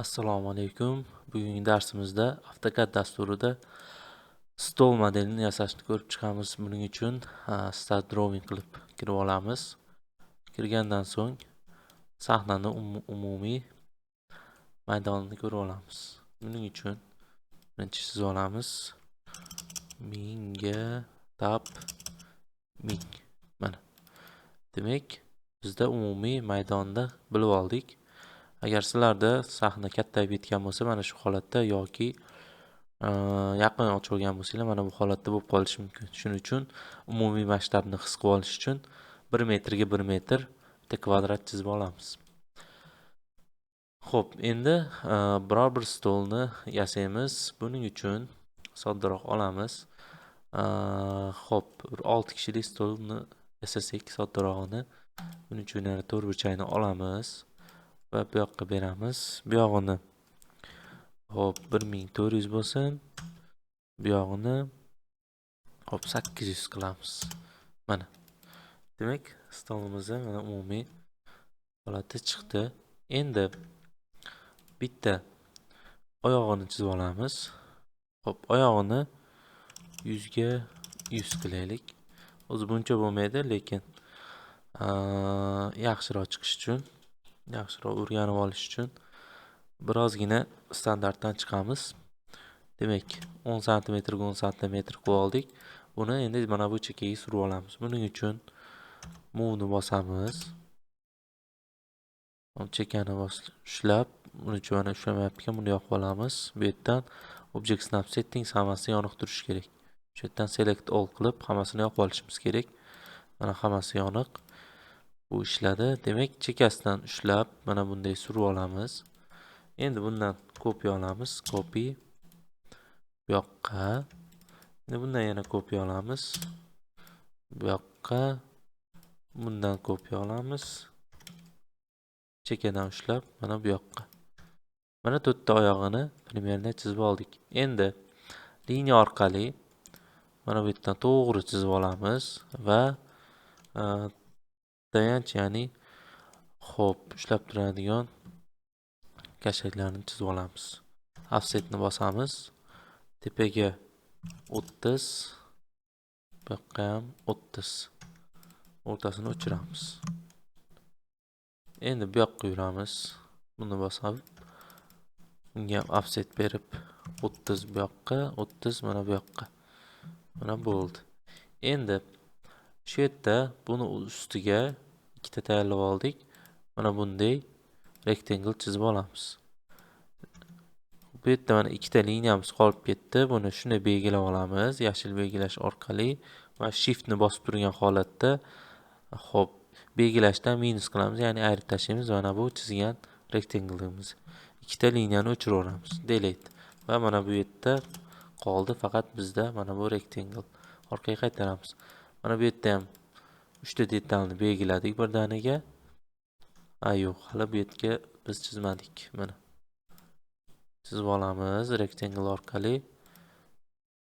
Assalomu alaykum. Bugungi darsimizda AutoCAD dasturida stol modelini yasashni ko'rib chiqamiz. Buning uchun Start Drawing qilib kirib olamiz. Kirgandan so'ng sahnani umumiy maydonini ko'rib olamiz. Buning uchun birinchi chizib olamiz. 1000 ga tab 1000. Mana. Demak, bizda umumiy maydonni bilib oldik. Agar sizlarda sahna kattayib ketgan bo'lsa, mana shu holatda yoki yaqin ochib olgan bo'lsanglar, mana bu holatda bo'lib qolishi mumkin. Shuning uchun umumiy masshtabni his qilib olish uchun 1 metrga 1 metr bitta kvadrat chizib olamiz. Xo'p, endi biror bir stolni yasaymiz. Buning uchun soddaroq olamiz. Xo'p, bir 6 kishilik stolni yasasak soddarog'ini. Buning uchun yana to'rtburchakni olamiz va bu yoqqa beramiz. Bu yog'ini, xo'p, 1400 bo'lsin. Bu yog'ini, xo'p, 800 qilamiz. Mana. Demak, stolimizni mana umumiy holati chiqdi. Endi bitta oyog'ini chizib olamiz. Xo'p, oyog'ini 100 ga 100 qilaylik. O'zi buncha bo'lmaydi, lekin yaxshiroq chiqish uchun, yaxshiroq o'rganib olish uchun birozgina standartdan chiqamiz. Demak, 10 santimetrga 10 santimetr qilib oldik. Buni endi mana bu chekkaga surib olamiz. Buning uchun Move ni bosamiz. Chekkani ushlab, buning uchun mana ushlamayapti ekan, buni yoqib olamiz. Bu yerdan Object Snap Settings hammasini yoniq turishi kerak. Shu yerdan Select All qilib hammasini yoqib olishimiz kerak. Mana, hammasi yoniq. Bu ishladi. Demak, chekkasidan ushlab mana bunday surib olamiz. Endi bundan kopiya olamiz. Copy bu yoqqa. Endi bundan yana kopiya olamiz. Bu yoqqa. Bundan kopiya olamiz. Chekkadan ushlab mana bu yoqqa. Mana, to'rtta oyog'ini примерно chizib oldik. Endi liniya orqali mana bu yerdan to'g'ri chizib olamiz va tayanch, ya'ni, xo'p, ushlab turadigan kashaklarni chizib olamiz. Offsetni bosamiz. Tepaga 30, bu yoqqa ham 30. O'rtasini o'chiramiz. Endi bu yoqqa yuramiz. Buni bosib, unga ham offset berib 30 bu yoqqa, 30 mana bu yoqqa. Mana, bo'ldi. Endi shu yerda buni ustiga ikkita tayyorlab oldik. Mana bunday rectangle chizib olamiz. Bu yerda mana ikkita liniyamiz qolib ketdi. Buni shunday belgilab olamiz, yashil belgilash orqali va Shiftni bosib turgan holatda, xo'p, belgilashdan minus qilamiz, ya'ni ayirib tashlaymiz mana bu chizgan rectangle'imiz. Ikkita liniyani o'chiraveramiz. Delete. Va mana bu yerda qoldi faqat bizda mana bu rectangle. Orqaga qaytaramiz. Mana bu yerda ham uchta detalni belgiladik birdaniga. A, yo'q, hali bu yerga biz chizmadik. Mana. Chizib olamiz rectangle orqali.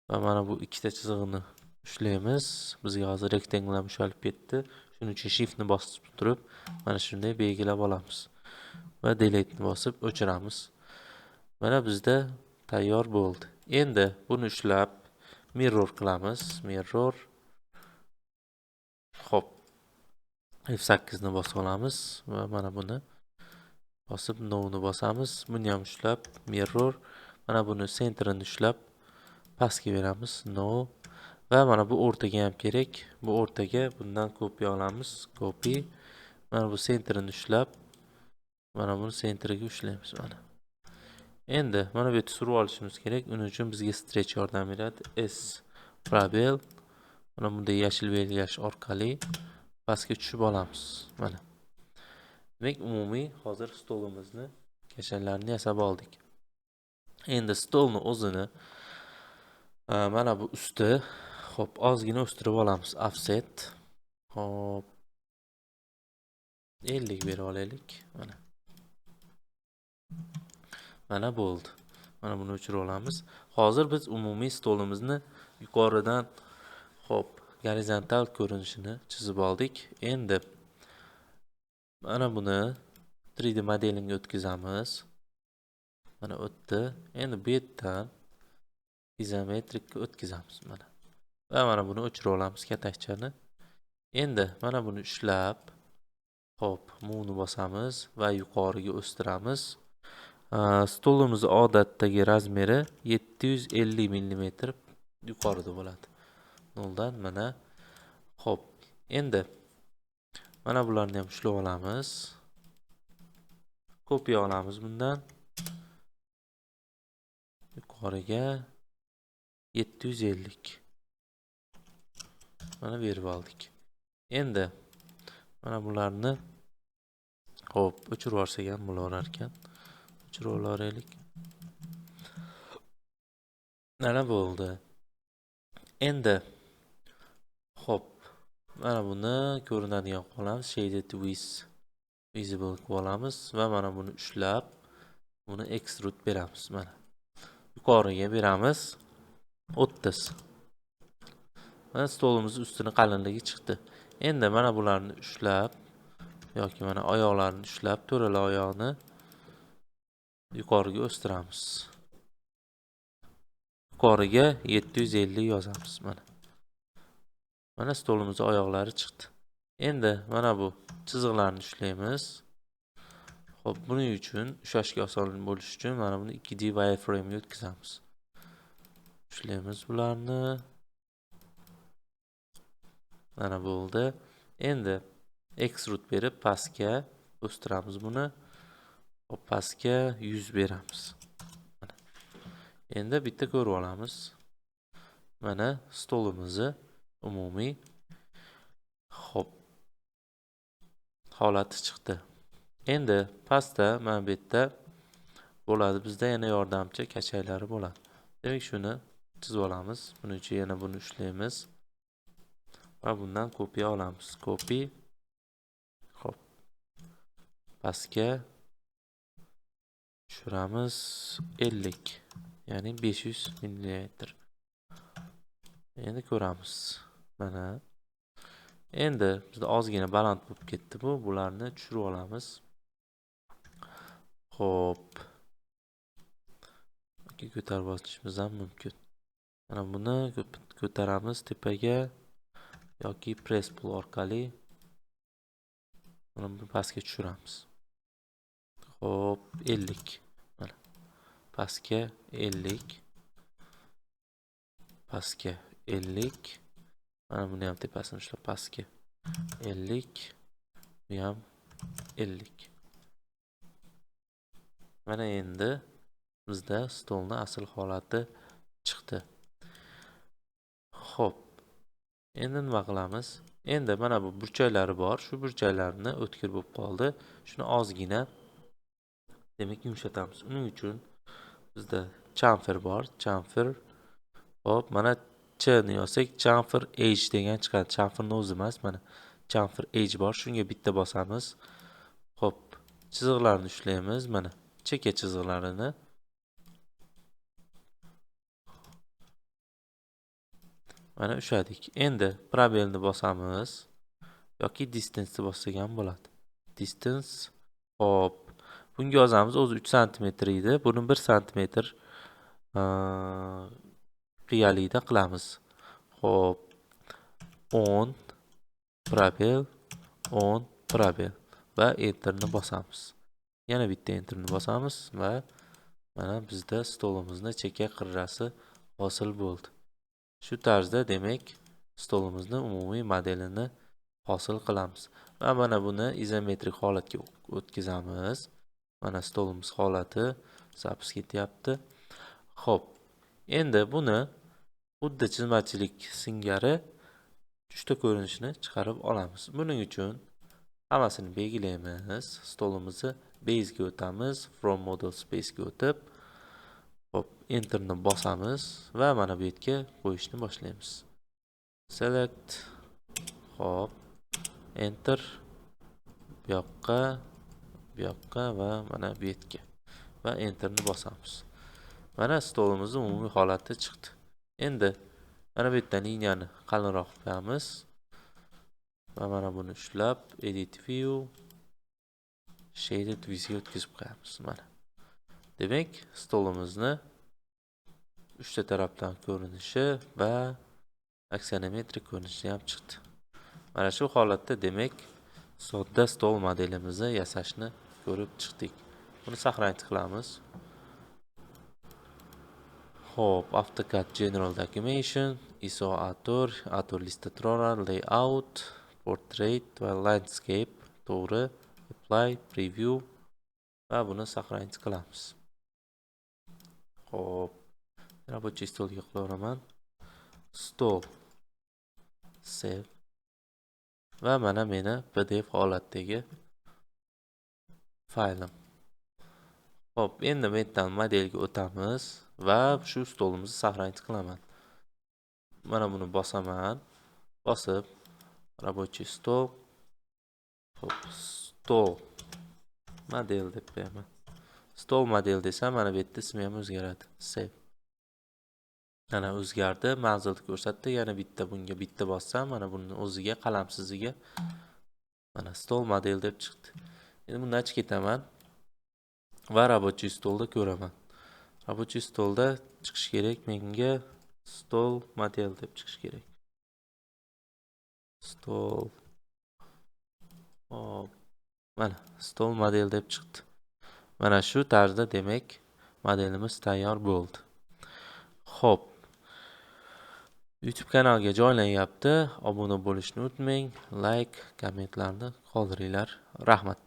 Va mana bu ikkita chizig'ini ushlaymiz. Bizga hozir rectangle ham ushalib ketdi. Shuning uchun Shiftni bosib turib, mana shunday belgilab olamiz. Va Delete ni bosib o'chiramiz. Mana, bizda tayyor bo'ldi. Endi buni ushlab mirror qilamiz. Mirror. Xo'p. F8 ni bosib olamiz va mana buni bosib No ni bosamiz. Buni ham ushlab mirror. Mana buni centerini ushlab pastga beramiz. No. Va mana bu o'rtaga ham kerak. Bu o'rtaga bundan kopiya olamiz. Copy. Mana bu centerini ushlab mana buni centeriga ushlaymiz mana. Endi mana bu yerda surib olishimiz kerak. Uning uchun bizga stretch yordam beradi. S пробел, mana bunday yashil belgilash orqali pastga tushib olamiz. Mana. Demak, umumiy hozir stolimizni kashallarini yasab oldik. Endi stolni o'zini mana bu usti, xo'p, ozgina o'stirib olamiz. Offset. Xo'p. 50 berib olaylik. Mana. Mana, bo'ldi. Mana buni o'chirib olamiz. Hozir biz umumiy stolimizni yuqoridan, xo'p, gorizontal ko'rinishini chizib oldik. Endi mana buni 3D modelingga o'tkazamiz. Mana o'tdi. Endi bu yerdan izometrikka o'tkazamiz mana. Va mana buni o'chirib olamiz katakchani. Endi mana buni ushlab, hop, move'ni bosamiz va yuqoriga o'stiramiz. Stolimiz odatdagi razmeri 750 millimetr yuqorida bo'ladi. Noldan mana. Xo'p, endi mana bularni ham ushlab olamiz. Kopiya olamiz bundan. Yuqoriga 750. Mana berib oldik. Endi mana bularni hop, o'chirib yuborsak ham bo'laverar ekan. O'chirib olaylik. Mana bo'ldi. Endi hop, mana buni ko'rinadigan qilib olamiz. Shaded with visible qilib olamiz va mana buni ushlab, buni extrude beramiz mana. Yuqoriga beramiz 30. Mana stolimiz ustini qalinligi chiqdi. Endi mana bularni ushlab yoki mana oyoqlarini ushlab, to'rala oyoqni yuqoriga o'stiramiz. Yuqoriga 750 yozamiz mana. Mana stolimiz oyoqlari chiqdi. Endi mana bu chiziqlarni ushlaymiz. Xo'p, buning uchun ushlashga oson bo'lishi uchun mana buni 2D wireframe ga o'tkazamiz. Ushlaymiz bularni. Mana bo'ldi. Endi extrude berib pastga o'stiramiz buni. Hop, pastga 100 beramiz. Mana. Endi bitta ko'rib olamiz. Mana stolimizni umumiy hop holati chiqdi. Endi pastda mana bu yerda bo'ladi. Bizda yana yordamchi kachaylari bo'ladi. Demak, shuni chizib olamiz. Buning uchun yana buni ushlaymiz va bundan kopiya olamiz. Copy. Xo'p. Pastga tushiramiz 50, ya'ni 500 millimetr. Endi ko'ramiz. Mana. Endi bizda ozgina baland bo'lib ketdi bu. Bularni tushirib olamiz. Xo'p. Yoki ko'tarib olishimiz ham mumkin. Mana buni ko'taramiz tepaga yoki press pull orqali mana buni pastga tushiramiz. Xo'p, 50. Mana. Pastga 50. Pastga 50. Mana buni ham tepasini ushlab pastga 50. Bu ham 50. Mana endi bizda stolni asl holati chiqdi. Xo'p. Endi nima qilamiz? Endi mana bu burchaklari bor. Shu burchaklarni o'tkir bo'lib qoldi. Shuni ozgina demak yumshatamiz. Uning uchun bizda chamfer bor. Chamfer. Hop, mana Ch ni yozsak, chamfer edge degan chiqadi. Chamferni o'zi emas, mana chamfer edge bor. Shunga bitta bosamiz. Xo'p, chiziqlarni ushlaymiz, mana chekka chiziqlarini. Mana ushladik. Endi probelni bosamiz yoki distance bossak ham bo'ladi. Distance. Hop. Bunga yozamiz, o'zi 3 santimetr edi. Buni 1 santimetr qiyalikda qilamiz. Xo'p. 10 probel 10 probel va enterni bosamiz. Yana bitta enterni bosamiz va mana bizda stolimizni chekka qirrasi hosil bo'ldi. Shu tarzda demak stolimizni umumiy modelini hosil qilamiz. Va mana buni izometrik holatga o'tkazamiz. Mana stolimiz holati zapis ketyapti. Xo'p, endi buni xuddi chizmachilik singari uchta ko'rinishni chiqarib olamiz. Buning uchun hammasini belgilaymiz. Stolimizni base ga o'tamiz, from model space ga o'tib, hop, enterni bosamiz va mana bu yerga qo'yishni boshlaymiz. Select, hop, enter, bu yoqqa, bu yoqqa va mana bu yerga va enterni bosamiz. Mana stolimizning umumiy holati chiqdi. Endi mana bu yerdan liniyani qalinroq qo'yamiz va mana buni ushlab edit view shaded viewga o'tkazib qo'yamiz mana. Demak, stolimizni uchta tarafdan ko'rinishi va aksonometrik ko'rinishi ham chiqdi. Mana shu holatda demak sodda stol modelimizni yasashni ko'rib chiqdik. Buni saqlanch qilamiz. Xo'p, AutoCAD General Documentation, ISO A4, A4 listda turaveradi, Layout, Portrait va Landscape, to'g'ri, Apply, Preview va buni saqlanch qilamiz. Xo'p, рабочий stolga qilaveraman. Stol, save va mana meni PDF holatdagi faylim. Xo'p, endi bu yerdan modelga o'tamiz va shu stolimizni saqlanch qilaman. Mana buni bosaman. Bosib рабочий стол, xo'p, stol model deb qo'yaman. Stol model desam, mana bu yerda ismi ham o'zgaradi. Save. Mana o'zgardi, manzilni ko'rsatdi. Yana bitta bunga bitta bossam, mana buni o'ziga qalamsiziga mana stol model deb chiqdi. Endi bundan chiqib ketaman va рабочий stolda ko'raman. Рабочий stolda chiqish kerak menga, stol model deb chiqish kerak. Stol. Hop. Mana stol model deb chiqdi. Mana shu tarzda demak modelimiz tayyor bo'ldi. Xo'p. YouTube kanalga joylanyapti. Obuna bo'lishni unutmang, like, kommentlarni qoldiringlar. Rahmat.